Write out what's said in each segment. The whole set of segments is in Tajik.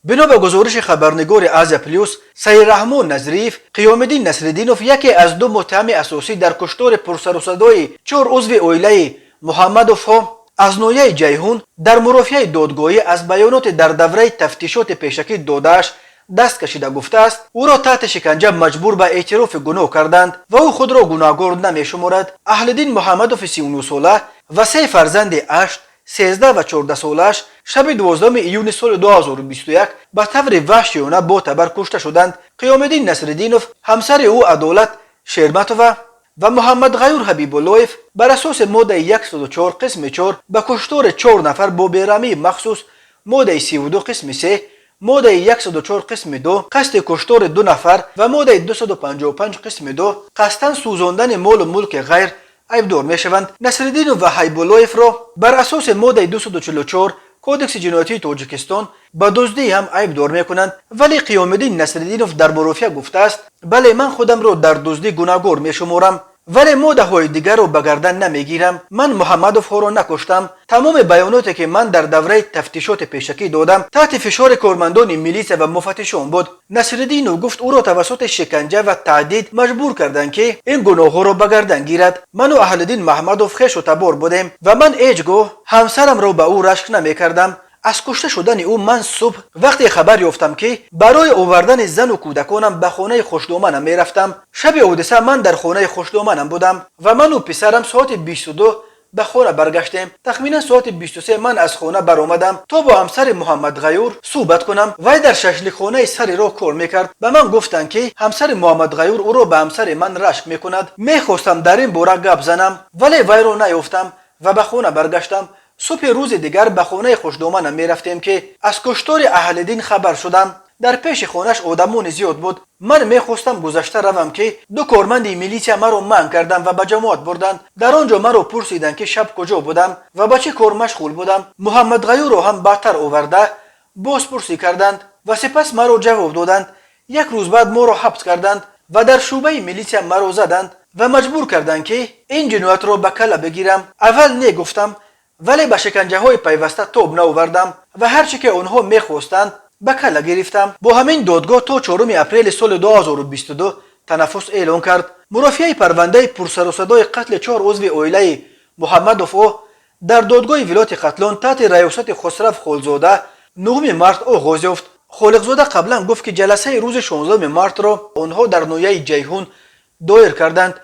Бино ба гузориши хабарнигори «Азия Плюс» Саидраҳмон Назриев, Қиёмиддин Насриддинов яке аз ду муттаҳами асосӣ дар куштори пурсарусадои чор узви оилаи Муҳаммадовҳо аз ноҳияи Ҷайҳун, дар мурофиаи додгоҳӣ аз баёноте дар давраи тафтишоти пешакӣ додааш даст кашида, гуфтааст, ӯро таҳти шиканҷа маҷбур ба эътирофи гуноҳ карданд ва ӯ худро гунаҳгор намешуморад. Аҳлиддин Муҳаммадови 39сола ва се фарзанди 8, 13 ва 14солааш шаби 12 июни соли 2021 ба таври ваҳшиёна бо табар кушта шуданд. Қиёмиддин Насриддинов, ҳамсари ӯ Адолат Шерматова ва Муҳаммадғаюр Ҳабибуллоев бар асоси моддаи 104 қисми 4 ба куштори чор нафар бо бераҳмии махсус, моддаи 32 қисми 3, моддаи 104 қисми 2 қасди куштори ду нафар ва моддаи 255 қисми 2 қасдан сӯзондани молу мулки ғайр айбдор мешаванд. Насриддинов ва Ҳайбуллоевро бар асоси моддаи 244 Кодекси ҷиноятии Тоҷикистон ба дуздӣ ҳам айбдор мекунанд. Вале Қиёмиддин Насриддинов дар мурофиа гуфтааст: «Бале, ман худамро дар дуздӣ гунаҳгор мешуморам, вале моддаҳои дигарро ба гардан намегирам. Ман Муҳаммадовҳоро накуштам. Тамоми баёноте, ки ман дар давраи тафтишоти пешакӣ додам, таҳти фишори кормандони милитсия ва муфаттишон буд». Насриддинов гуфт, ӯро тавассути шиканҷа ва таҳдид маҷбур карданд, ки ин гуноҳҳоро ба гардан гирад. «Ману Аҳлиддин Маҳмадов хешу табор будем ва ман ҳеҷ гоҳ ҳамсарамро ба ӯ рашк намекардам. Аз кушта шудани ӯ ман субҳ вақте хабар ёфтам, ки барои овардани зану кӯдаконам ба хонаи хушдоманам мерафтам. Шаби ҳодиса ман дар хонаи хушдоманам будам ва ману писарам соати 22 ба хона баргаштем. Тахминан соати 23 ман аз хона баромадам, то бо ҳамсари Муҳаммадғаюр суҳбат кунам. Вай дар шашликхонаи сари роҳ кор мекард. Ба ман гуфтанд, ки ҳамсари Муҳаммадғаюр ӯро ба ҳамсари ман рашк мекунад. Мехостам дар ин бора гап занам, вале вайро наёфтам ва ба хона баргаштам. Субҳи рӯзи дигар ба хонаи хушдоманам мерафтем, ки аз куштори Аҳлиддин хабар шудам. Дар пеши хонаш одамони зиёд буд. Ман мехостам гузашта равам, ки ду корманди милитсия маро манъ карданд ва ба ҷамоат бурданд. Дар он ҷо маро пурсиданд, ки шаб куҷо будам ва ба чӣ кор машғул будам. Муҳаммадғаюрро ҳам баъдтар оварда бозпурсӣ карданд ва сипас маро ҷавоб доданд. Як рӯз баъд моро ҳабс карданд ва дар шӯъбаи милитсия маро заданд ва маҷбур карданд, ки ин ҷиноятро ба калла бигирам. Аввал не гуфтам, вале ба шиканҷаҳои пайваста тоб наовардам ва ҳар чӣ ки онҳо мехостанд, ба калла гирифтам». Бо ҳамин додгоҳ то 4 апрели соли 2022 танаффус эълон кард. Мурофиаи парвандаи пурсарусадои қатли чор узви оилаи Муҳаммадовҳо дар додгоҳи вилояти Хатлон таҳти раёсати Хусрав Холзода 9 март оғоз ёфт. Холиқзода қаблан гуфт, ки ҷаласаи рӯзи 16 мартро онҳо дар ноҳияи Ҷайҳун доир карданд,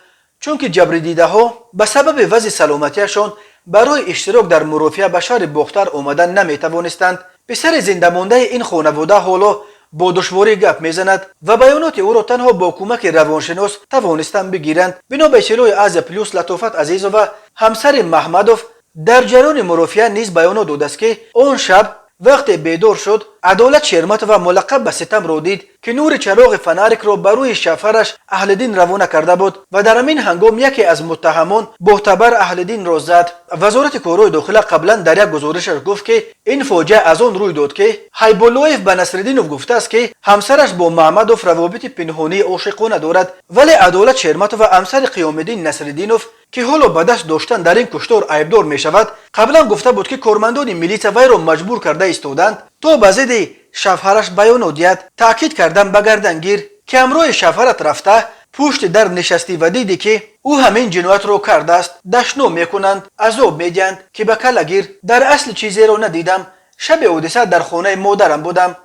чунки ҷабридидаҳо ба сабаби вазъи саломатиашон барои иштирок дар мурофиа ба шаҳри Бохтар омадан наметавонистанд. Писари зиндамондаи ин хонавода ҳоло бо душворӣ гап мезанад ва баёноти ӯро танҳо бо кӯмаки равоншинос тавонистанд бигиранд. Бино ба иттилои «Азия Плюс», Латофат Азизова, ҳамсари Маҳмадов, дар ҷараёни мурофиа низ баёнот додааст, ки он шаб вақте бедор шуд, Адолат Шерматова, мулаққаб ба Ситамро дид, ки нури чароғи фонарикро ба рӯи шавҳараш Аҳлиддин равона карда буд ва дар ҳамин ҳангом яке аз муттаҳамон бо табар Аҳлиддинро зад. Вазорати корҳои дохила қаблан дар як гузоришаш гуфт, ки ин фоҷиа аз он рӯй дод, ки Ҳайбуллоев ба Насриддинов гуфтааст, ки ҳамсараш бо Маҳмадов равобити пинҳонии ошиқона дорад. Вале Адолат Шерматова, ҳамсари Қиёмиддин Насриддинов, ки ҳоло ба даст доштан дар ин куштор айбдор мешавад, қаблан гуфта буд, ки кормандони милитсия вайро маҷбур карда истоданд, то ба зидди шавҳараш баёнот диҳад. «Таъкид кардам, ба гардан гир, ки ҳамроҳи шавҳарат рафта, пушти дар нишастӣ ва дидӣ, ки ӯ ҳамин ҷиноятро кардааст. Дашном мекунанд, азоб медиҳанд, ки ба калла гир. Дар асли чизеро надидам. Шаби ҳодиса дар хонаи модарам будам».